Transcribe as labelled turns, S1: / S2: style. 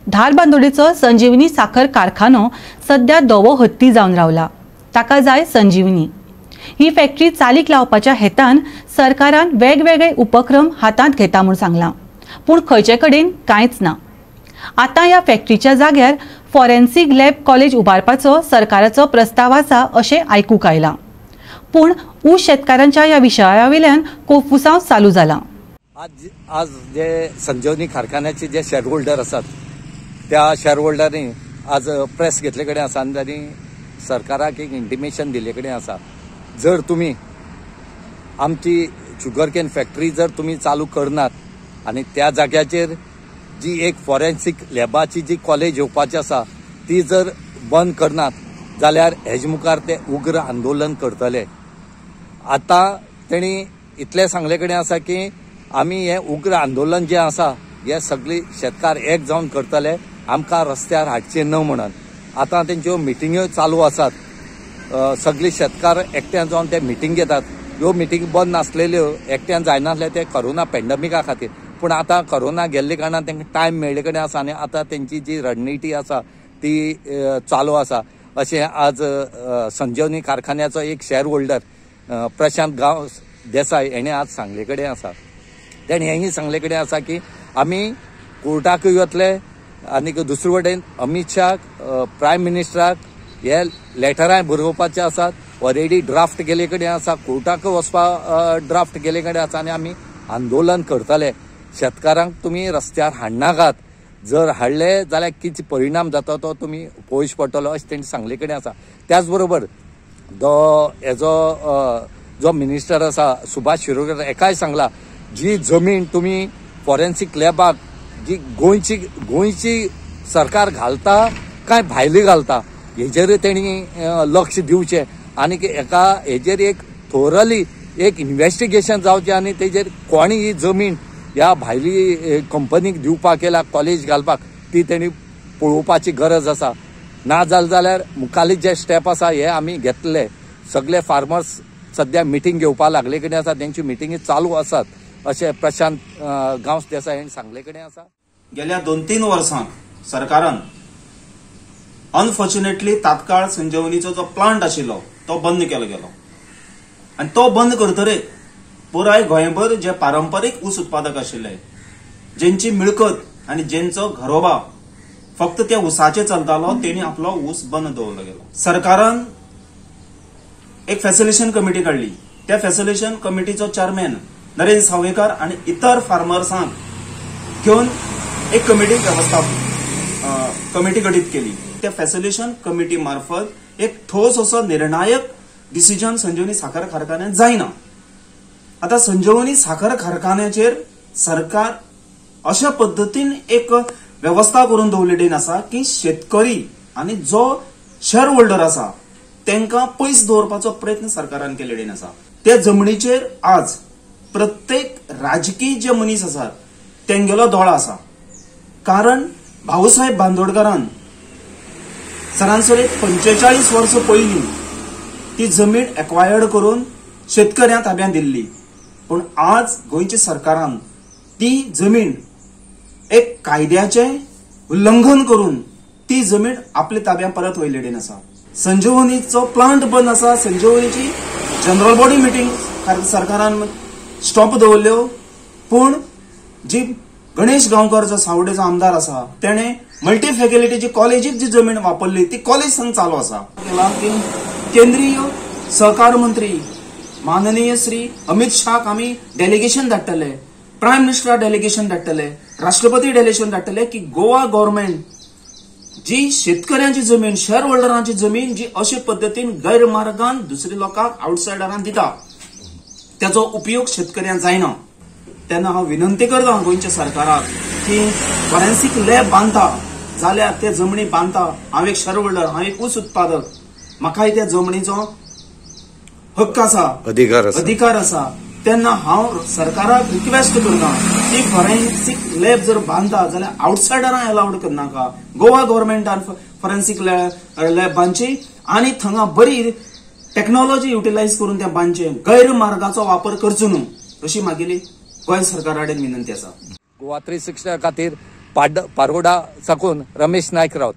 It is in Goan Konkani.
S1: धारबांदोडेचो संजीवनी साखर कारखानो सध्या धवो हत्ती जावन रावला. ताका जाय संजीवनी. ही फॅक्टरी चालीक लावपाच्या हेतान सरकारान वेगवेगळे उपक्रम हातांत घेता म्हूण सांगलां, पूण खंयचे कडेन कांयच ना. आतां ह्या फॅक्टरीच्या जाग्यार फॉरेन्सिक लॅब कॉलेज उबारपाचो सरकाराचो प्रस्ताव आसा अशें आयकूंक आयलां, पूण ऊस शेतकारांच्या ह्या विशया वयल्यान कोफुसांव चालू जाला.
S2: आज जे संजीवनी कारखान्याचे जे शेअर होल्डर आसात त्या शेअर होल्डरांनी आज प्रेस घेतले कडेन आसा आनी तांणी सरकाराक एक इंटिमेशन दिल्ले कडेन आसा, जर तुमी आमची शुगर केन फॅक्टरी जर तुमी चालू करनात आनी त्या जाग्याचेर जी एक फॉरेन्सिक लॅबाची जी कॉलेज येवपाची आसा ती जर बंद करनात जाल्यार हेजे मुखार ते उग्र आंदोलन करतले. आतां तेणी इतलें सांगले कडेन आसा की आमी हें उग्र आंदोलन जें आसा हे सगळे शेतकार एक जावन करतले, आमकां रस्त्यार हाडचें न्हय म्हणून. आतां तेंच्यो मिटिंग्यो चालू आसात, सगळे शेतकार एकट्यान जावन ते मिटींग घेतात. ह्यो मिटींग बंद नासलेल्यो एकट्यान जायनासले ते कोरोना पेंडमिका खातीर, पूण आतां कोरोना गेल्ले कारणान तांकां टायम मेळ्ळे कडेन आसा आनी आतां तेंची जी रणनिती आसा ती चालू आसा अशें आज संजीवनी कारखान्याचो एक शेअर होल्डर प्रशांत गांवस देसाय हेणें आज सांगले कडेन आसा. तेणें हेंय सांगले कडेन आसा की आमी कोर्टाकूय वतले आनी दुसरे वटेन अमीत शाहाक, प्रायम मिनिस्टराक हे लेटरांय बरोवपाचे आसात. ऑलरेडी ड्राफ्ट गेले कडेन आसा, कोर्टाकूय वचपा ड्राफ्ट गेले कडेन आसा आनी आमी आंदोलन करतले. शेतकारांक तुमी रस्त्यार हाडनाकात, जर हाडले जाल्यार कितें परिणाम जाता तो तुमी पळोवचो पडटलो अशें तेणी सांगले कडेन आसा. त्याच बरोबर हेजो जो मिनिस्टर आसा सुभाष शिरोडकर हेकाय सांगला, जी जमीन तुमी फॉरेन्सिक लॅबाक जी गोंयची सरकार घालता काय भायली घालता हेजेर तेणी लक्ष दिवचें आनी हेका हेजेर एक थोरली एक इन्वेस्टिगेशन जावचें आनी तेजेर कोणी ही जमीन ह्या भायली कंपनीक दिवपाक केला कॉलेज घालपाक ती तेणी पळोवपाची गरज आसा. ना जालें जाल्यार मुखाल्ले जे स्टेप आसा हे आमी घेतले. सगळे फार्मर्स सद्या मिटींग घेवपाक लागले कडेन आसा, तेंच्यो मिटिंगी चालू आसात अशें प्रशांत गांवस देसाय हांणी सांगले कडेन आसा.
S3: गेल्या 2-3 वर्सांक सरकारान अनफॉर्च्युनेटली तात्काळ संजीवनीचो जो प्लांट आशिल्लो तो बंद केलो गेलो आनी तो बंद करतरेच पुराय गोंयभर जे पारंपरीक ऊस उत्पादक आशिल्ले, जेंची मिळकत आनी जेंचो घरोबा फक्त त्या ऊसाचे चलतालो, तेणी आपलो ऊस बंद दवरलो गेलो. सरकारान एक फॅसिलिटेशन कमिटी काडली. त्या फॅसिलिटेशन कमिटीचो चेअरमॅन नरेंद्र सावयकार आनी इतर फार्मर्सांक घेवन एक कमिटी व्यवस्था कमिटी गठीत केली. त्या फॅसिलिटेशन कमिटी मार्फत एक ठोस असो निर्णायक डिसिजन संजीवनी साखर कारखान्यात जायना. आता संजीवनी साखर कारखान्याचेर सरकार अशा पद्दतीन एक व्यवस्था करून दवरलेली आसा की शेतकरी आनी जो शेअर होल्डर आसा तेंकां पयस दवरपाचो प्रयत्न सरकारान केलेले आसा. त्या जमनीचेर आज प्रत्येक राजकीय जे मनीस आसात तेंगेलो दोळो आसा, कारण भाऊसाहेब बांदोडकरान सरासरी 45 वर्सां पयलीं ती जमीन एक्वायर्ड करून शेतकऱ्यां ताब्यांत दिल्ली, पूण आज गोंयच्या सरकारान ती जमीन एक कायद्याचें उल्लंघन करून ती जमीन आपल्या ताब्यांत परत वयलेली आसा. संजीवनीचो प्लांट बंद आसा, संजीवनीची जनरल बॉडी मिटींग सरकारान स्टॉप दवरल्यो, पूण जी गणेश गांवकर जो सावडेचो आमदार आसा तेणे मल्टी फॅकल्टीची कॉलेजीक जी जमीन वापरली ती कॉलेज संग चालू आसा. केंद्रीय सहकार मंत्री माननीय श्री अमित शाहाक आमी डेलिगेशन धाडटले, प्रायम मिनिस्टराक डेलिगेशन धाडटले, राष्ट्रपती डेलिगेशन धाडटले की गोवा गव्हर्मेंट जी शेतकऱ्यांची जमीन, शेअर होल्डरांची जमीन जी अशे पद्दतीन गैरमार्गान दुसऱ्या लोकांक आउटसायडरांक दिता त्याचो उपयोग शेतकऱ्यांक जायना. तेन्ना हांव विनंती करता गोंयच्या सरकाराक की फॉरेन्सिक लॅब बांदता जाल्यार ते जमनी बांदता, हांव एक शेअर होल्डर, हांव एक ऊस उत्पादक, म्हाकाय त्या जमनीचो हक्क आसा, अधिकार आसा. तेन्ना हांव सरकाराक रिक्वेस्ट करता की फॉरेन्सिक लॅब जर बांदता जाल्यार आउटसायडरांक अलावड करनाका, गोवा गव्हर्मेंटान फॉरेन्सिक लॅब बांदची आनी थंगा बरी टेक्नॉलॉजी युटिलायज करून त्या बांदचे, गैरमार्गाचो वापर करचो न्हू अशी मागेली गोंय सरकारा कडेन विनंती आसा.
S2: गोवा 360 खातीर पारोडा साकून रमेश नायक राऊत.